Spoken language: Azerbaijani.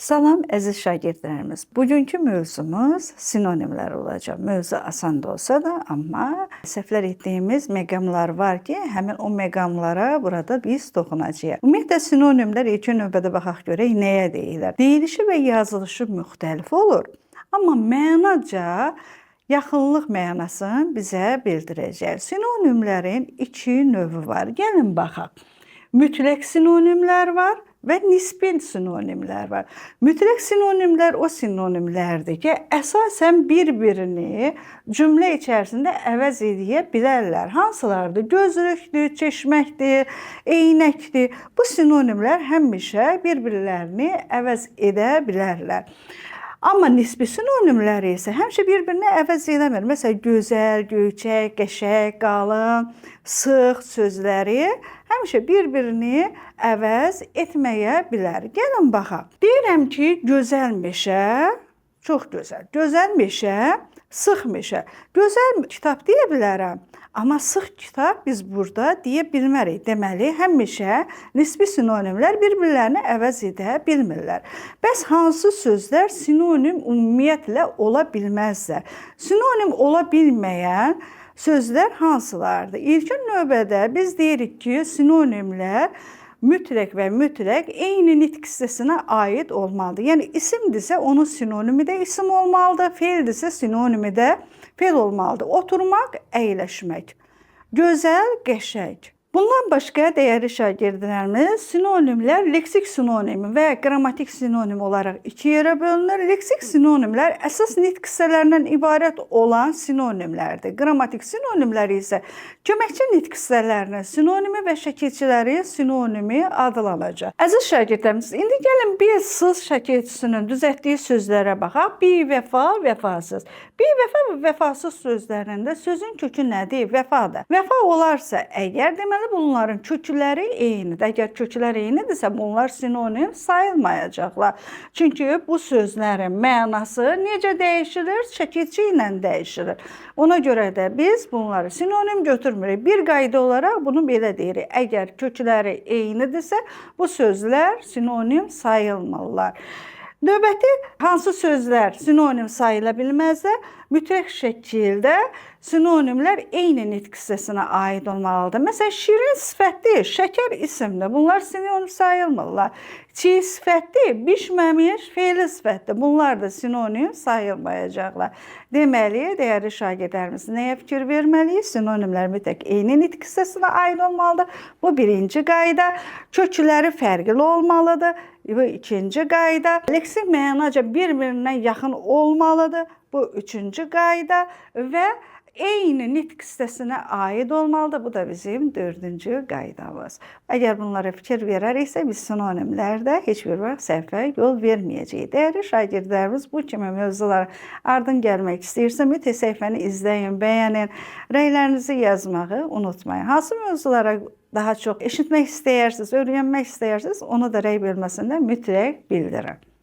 Salam əziz şagirdlərimiz. Bugünkü mövzumuz sinonimlər olacaq. Mövzu asan da olsa da, amma səhvlər etdiyimiz məqamlar var ki, həmin o məqamlara burada biz toxunacağıq. Ümumiyyətlə sinonimlər ilkin növbədə baxaq görək nəyə deyirlər. Deyilişi və yazılışı müxtəlif olur, amma mənaca yaxınlıq mənasını bizə bildirəcək. Sinonimlərin iki növü var. Gəlin baxaq. Mütləq sinonimlər var və nisbi sinonimlər var. Mütləq sinonimlər o sinonimlərdir ki, əsasən bir-birini cümlə içərisində əvəz edə bilərlər. Hansılardır? Gözlükdür, çeşməkdir, eynəkdir. Bu sinonimlər həmişə bir-birlərini əvəz edə bilərlər. Amma nisbi sinonimləri isə həmişə bir-birini əvəz eləmir. Məsələn, gözəl, göyçək, qəşəng, qalın, sıx sözləri həmişə bir-birini əvəz etməyə bilər. Gəlin baxaq. Deyirəm ki, gözəl meşə, çox gözəl. Gözəl meşə, sıx meşə. Gözəl kitab deyə bilərəm. Amma sıx kitab biz burada deyə bilmərik. Deməli, həmişə nisbi sinonimlər bir-birlərini əvəz edə bilmirlər. Bəs hansı sözlər sinonim ümumiyyətlə ola bilməzlər? Sinonim ola bilməyən sözlər hansılardır? İlkin növbədə biz deyirik ki, sinonimlər mütləq və mütləq eyni nitq hissəsinə aid olmalıdır. Yəni isimdirsə onun sinonimi də isim olmalıdır, feildirsə sinonimi də feil olmalıdır. Oturmaq, əyləşmək. Gözəl, qəşəng. Bundan başqa dəyərli şagirdlərimiz, sinonimlər leksik sinonim və qrammatik sinonim olaraq iki yerə bölünür. Leksik sinonimlər əsas nitq hissələrindən ibarət olan sinonimlərdir. Qrammatik sinonimlər isə köməkçi nitq hissələrinin sinonimi və şəkilçilərin sinonimi adlanacaq. Əziz şagirdlərimiz, indi gəlin bir sız şəkilçisinin düzəltdiyi sözlərə baxaq. Bivəfa, vəfasız. Bivəfa və vəfasız sözlərində sözün kökü nədir? Vəfadır. Vəfa olarsa əgər, deməli bunların kökləri eynidir. Əgər köklər eynidirsə, bunlar sinonim sayılmayacaqlar. Çünki bu sözlərin mənası necə dəyişilir? Şəkilçi ilə dəyişilir. Ona görə də biz bunları sinonim götürmürük. Bir qayda olaraq bunu belə deyirik. Əgər kökləri eynidirsə, bu sözlər sinonim sayılmırlar. Növbəti hansı sözlər sinonim sayıla bilməzlər? Mütləq şəkildə sinonimlər eyni nitq hissəsinə aid olmalıdır. Məsələn, şirin sifətli, şəkər isimdir. Bunlar sinonim sayılmırlar. Çiğ sifətli, bişməmiş feili sifətli. Bunlar da sinonim sayılmayacaqlar. Deməli, dəyərli şagirdlərimiz, nəyə fikir verməliyik? Sinonimlər mütləq eyni nitq hissəsinə aid olmalıdır. Bu birinci qayda. Kökləri fərqli olmalıdır. Bu ikinci qayda. Leksik mənaca bir-birindən yaxın olmalıdır. Bu üçüncü qayda və eyni nitq hissəsinə aid olmalıdır. Bu da bizim dördüncü qaydamız. Əgər bunlara fikir verəriksə, biz sinonimlərdə heç bir vaxt səhvə yol verməyəcəyik. Dəyərli şagirdlərimiz, bu kimi mövzulara ardın gəlmək istəyirsə, mütləq səhifəni izləyin, bəyənin, rəylərinizi yazmağı unutmayın. Hansı mövzulara daha çox eşitmək istəyirsiniz, öyrənmək istəyirsiniz, onu da rəy bölməsində mütləq bildirin.